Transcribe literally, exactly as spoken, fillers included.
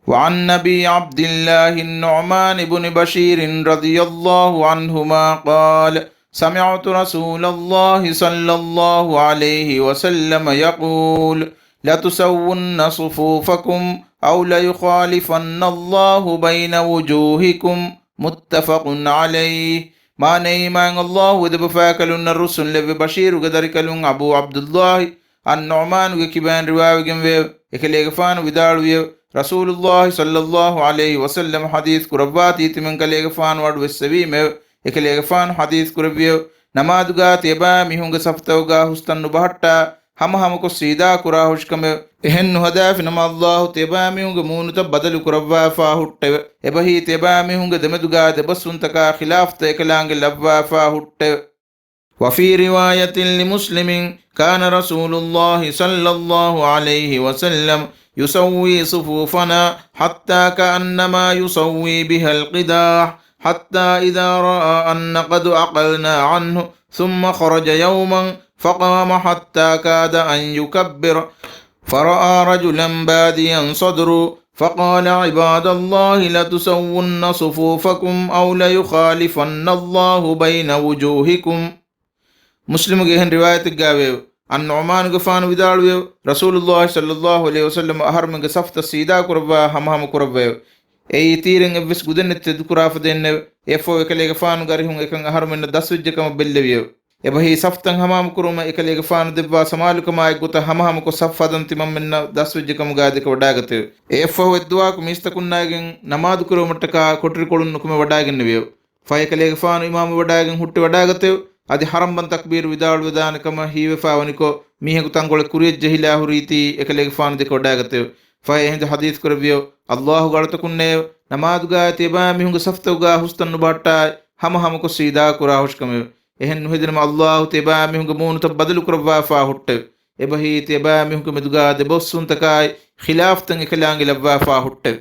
وعن أبي عبد الله النعمان بن بشير رضي الله عنهما قال: سمعت رسول الله صلى الله عليه وسلم يقول: لتسون صفوفكم أو ليخالفن الله بين وجوهكم. متفق عليه. މާނައީ، މާތް ﷲ އެދެބަފާކަލުންނަށް ރުއްސުންލެއްވި ބަޝީރުގެ ދަރިކަލުން އަބޫ ޢަބްދުﷲ އައްނުޢުމާނުގެ ކިބައިން ރިވާވެގެންވެއެވެ. އެކަލޭގެފާނު ވިދާޅުވިއެވެ. ރަސޫލުﷲ ޞައްލަﷲ ޢަލައިހި ވަސައްލަމަ ޙަދީޘް ކުރައްވާތީ ތިމަން ކަލޭގެފާނު އަޑުއެއްސެވީމެވެ. އެކަލޭގެފާނު ޙަދީޘް ކުރެއްވިއެވެ. ނަމާދުގާ ތިޔަބައިމީހުންގެ ސަފުތަކުގާ ހުސްތަން ނުބަހައްޓާ، ހަމަހަމަކޮށް ސީދާ ކުރާހުށިކަމެވެ. އެހެން ނުހަދާފިނަމަ ﷲ ތިޔަބައިމީހުންގެ މޫނުތައް ބަދަލު ކުރައްވާފާ ހުއްޓެވެ. އެބަހީ ތިޔަބައިމީހުންގެ ދެމެދުގާ ދެބަސްވުންތަކާ ޚިލާފްތައް އެކަލާނގެ ލައްވާފާ ހުއްޓެވެ. وفي رواية لمسلم: كان رسول الله صلى الله عليه وسلم يسوي صفوفنا حتى كأنما يسوي بها القداح، حتى إذا رأى أن قد عقلنا عنه، ثم خرج يوما فقام حتى كاد أن يكبر، فرأى رجلا باديا صدره، فقال: عباد الله، لتسون صفوفكم أو ليخالفن الله بين وجوهكم. މުސްލިމުގެ އެހެން ރިވާޔަތެއްގާވެއެވެ. އައްނުޢުމާނުގެފާނު ވިދާޅުވިއެވެ. ރަސޫލުﷲ ޞައްލަﷲ ޢަލައިހި ވަސައްލަމަ އަހަރުމެންގެ ސަފުތައް ސީދާ ކުރައްވާ ހަމަހަމަ ކުރައްވައެވެ. އެއީ ތީރެއް އެއްވެސް ގުދެއްނެތި ތެދުކުރާ ފަދައިންނެވެ. އެއަށްފަހު އެކަލޭގެފާނުގެ އަރިހުން އެކަން އަހަރުމެންނަށް ދަސްވެއްޖެ ކަމަށް ބެއްލެވިއެވެ. އެބަހީ ސަފުތައް ހަމަހަމަކުރުމަށް އެކަލޭގެފާނު ދެއްވާ ސަމާލުކަމާ އެއްގޮތަށް ހަމަހަމަކޮށް ސަފު ހަދަން ތިމަންމެންނަށް ދަސްވެއްޖެ ކަމުގާ ދެކެވަޑާގަތެވެ. އެއަށްފަހު އެއްދުވަހަކު މީސްތަކުންނާއިގެން ނަމާދުކުރެވުމަށްޓަކާ ކޮޓަރިކޮޅުން ނުކުމެވަޑާގެންނެވިއެވެ. ފަހެ އެކަލޭގެފާނު އިމާމުވެވަޑާގެން ހުއްޓިވަޑާގަތެވެ. އަދި ޙަރަމް ބަން ތަކްބީރު ވިދާޅުވެދާނެ ކަމަށް ހީވެފާވަނިކޮށް، މީހަކު ތަންކޮޅެއް ކުރިއަށް ޖެހިލާ ހުރީތީ އެކަލޭގެފާނު ދެކެވަޑާގަތެވެ. ފަހެ އެހިނދު ޙަދީޘް ކުރެއްވިއެވެ. ﷲގެ އަޅުތަކުންނޭވެ! ނަމާދުގާ ތިޔަބައިމީހުންގެ ސަފުތަކުގާ ހުސްތަން ނުބަހައްޓާ، ހަމަހަމަކޮށް ސީދާ ކުރާހުށިކަމެވެ. އެހެން ނުހެދިނަމަ ﷲ ތިޔަބައިމީހުންގެ މޫނުތައް ބަދަލުކުރައްވާފާ ހުއްޓެވެ. އެބަހީ ތިޔަބައިމީހުންގެ މެދުގާ ދެބަސްވުންތަކާއި ޚިލާފްތައް އެކަލާނގެ ލައްވާފާ ހުއްޓެވެ.